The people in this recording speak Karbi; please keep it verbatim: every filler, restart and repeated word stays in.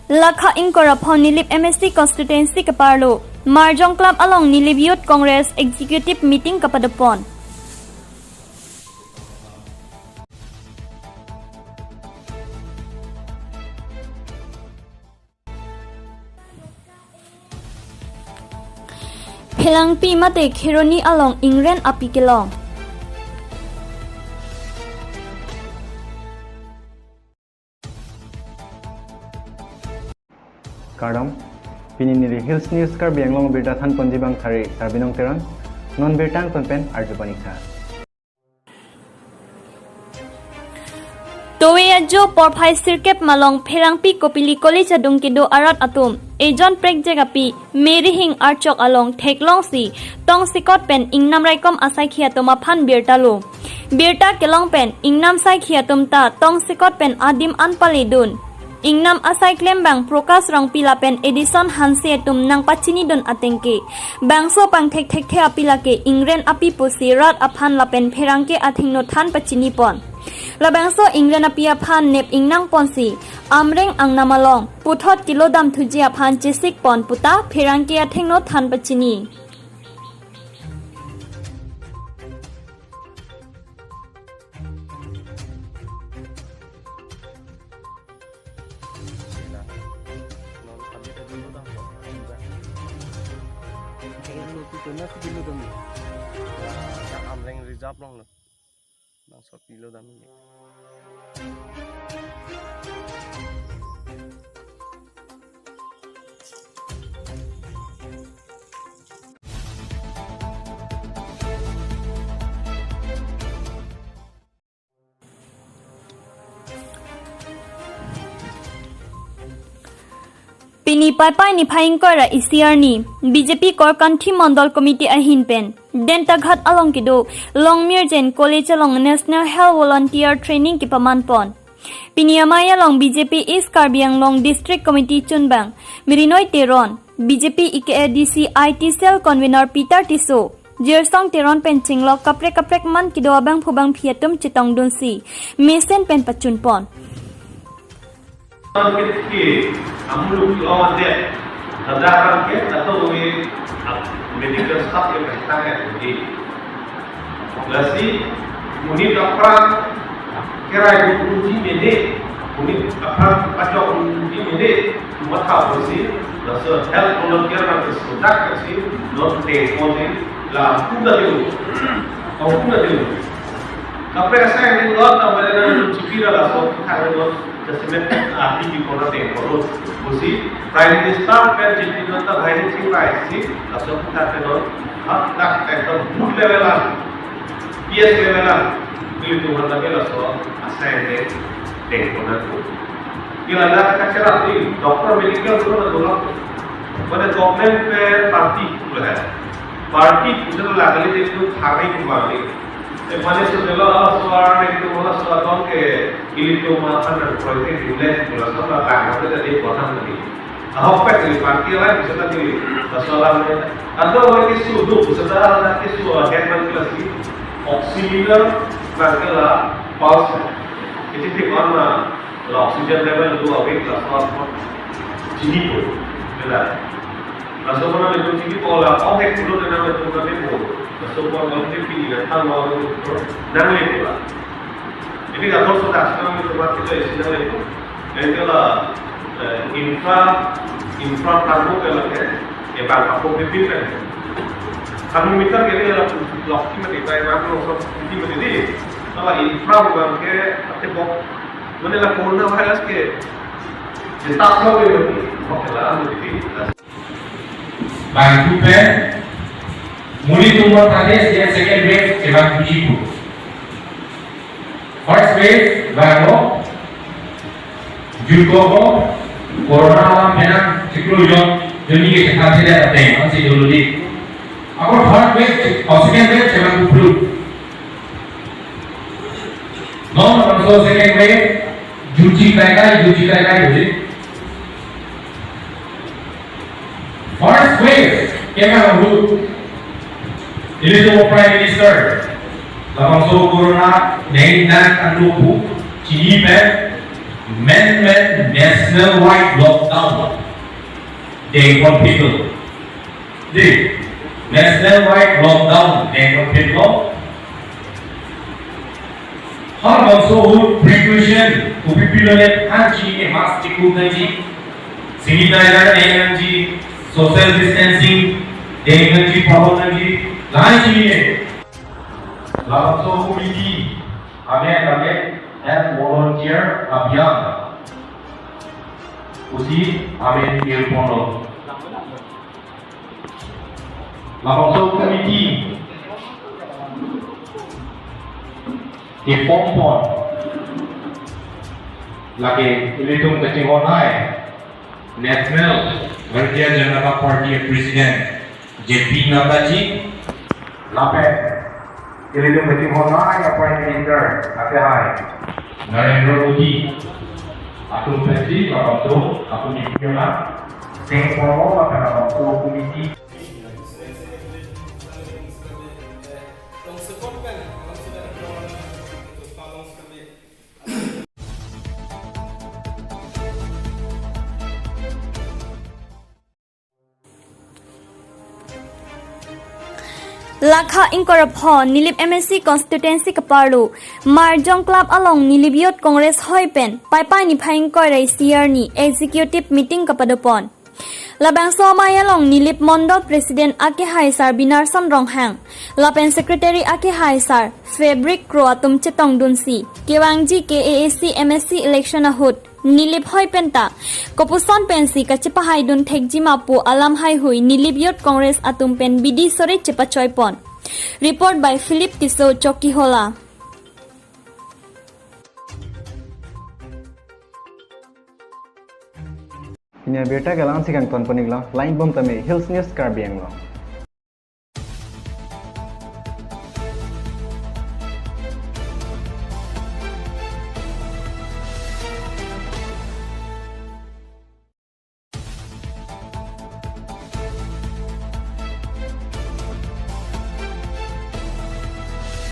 Lakha ingkoi ra phongo Nilip M A C constituency keparlo Marjong Club along Nilip Youth Congress Executive Meeting kapadopon. Pherangpi mate Kheroni along ingren api kelong. Kardom, pini neli Hills News Karbi Anglong birta thanponji abang thari Sarbinong Terang, non birta angton pen arju panikha. Towe ajo porphai sirkep malong Pherangpi Kopili College adung kedo arat atum ejon prekjak api Mary Hing archok along theklongsi tongsekot pen ingnam raikom asaikhi atum aphan birta lo. Birta kelong pen ingnam saikhi atum ta tongsekot pen adim an paledun. Ingnam asai klembang Prakash Rongpi lapen Edison Hanse atum nangpachinidun atengke, bangso pangthek thekthe api lake ingren api pusi rat aphan lapen pherangke athengno than pachinipon. Labangso ingren api aphan nep ingnangponsi Amreng angnam along puthot kilo damthuji aphan chesikpon puta pherangke athengno than pachini. Amreng Reserve along lo. Bangso pilo dam ini. Pini Paipai niphai ingkoi ra isi arni B J P Korkanthi Mondol Committee ahin pen Dentaghat along kedo Longmirjen College along National Health Volunteer Training kepamanpon. Pini amei along B J P East Karbi Anglong District Committee chunbang Mirinoi Teron, B J P E K A D C I T Cell Convener Peter Tisso, Jirsong Teron pen chenglok kaprek kaprek man kedo abangphu bangphi atum chetongdunsi mesen pen pachunpon. Ke amuluk law ante, ada kan ke atau we medical staff yang kita kan di. Lasi monit aphrang kerai kunji mene, monit aphrang pachok kunji mene, matha bosi, laso health volunteer kan sudah kasi, non te kosi, la puna deu, kau puna deu. Kaprek asai ni lo ta mane na chipira laso, kare lo, jasemet api di kona te koro. Bosi, Prime Minister pen J P Nadda bhai ni chingrai si, laso kita te lo, ha, na ekdom booth level an, P S level an, di tu handa ke laso asai ni te kona tu. Kila na kachera tu, doctor medical tu na dolo. Mane government pen party tu hai. Party tu se lagale de tu thari tu bali. E mane su delo ala suar ne tu ala suar don ke ili tu ma hundred project village tu la sa la lang tu de botan tu. Ahok pet ili party la bisa tadi la suar ne. Ado wa ke su du bisa ta la ke su head man kelas ki. Oxymeter na ke la pulse. Iti ti mana la oxygen level tu awake la suar ko. Chinipo. Bela. Laso kona le chinipo la kong ek kulo tena le tuna le po. Laso kona le pini le thang lo le po. Nang le po la. Ini ka thor so das nang le po ba kita isi nang le po. Yang ke la, eh, infra, infra thermo ke la ke. Ye bang apa pipin kan. Thermometer ke ni la lok ti mati, tai ram lo so ti mati di. Kalau infra bang ke ate bok. Mane la coronavirus ke. Ye tak lo ke mati. Bok ke la anu di. Bangphu pen, monit tumor tane si second wave chevangthuji pu. First wave vanglo, jut ko, corona alam penang chiklo jon, joni ke chethan sida ateng, ansi dolo di. Ako third wave, or second wave chevangthu phlu. Non, non, so second wave, jutji kai kai, jutji kai kai, jutji. First wave, kemang hu. Ili tu Prime Minister, labangso corona, neng nang anu pu, chini pen, Man-made national wide lockdown dengponphitlo. Dei, national wide lockdown dengponphitlo. Halabangso ahut precaution kopi pilone, an chinine, mask chekup nangji, sanitizer deng nangji, social distancing deng nangji, palon nangji, lahai chinine. Labangso committee amen amen Health Volunteer Abhiyan pusi amen kirponlo. Labangso committee keformpon lake ilitum kachinghon hai National Bharatiya Janata Party President J P Nadda ji, lapen ilitum kachinghon hai a Prime Minister akehai Narendra Modi atum pensi labangso atum ipiyona seng pormo lapen labangso committee. Lakha ingkoi ra pho Nilip M A C constituency kaparlo Marjong Club along Nilip Youth Congress hoi pen Paipai niphai ingkoi ra isi arni executive meeting kapadopon. Labangso amei along Nilip Mondol President akehai Sar Binarson Ronghang lapen Secretary akehai Sar Fabric Kro atum chetongdunsi kevangji K A A C M A C election ahut Nilip hoi penta kopuson pensi kachepahaidun thekji ma pu alam haihui Nilip Youth Congress atum pen bidi sore chepachoipon. Report by Philip Tisso, Chokihola. Pini abirta ke la-ansi kangtonpon-iklo, langdunbom tame Hills News Karbi Anglong.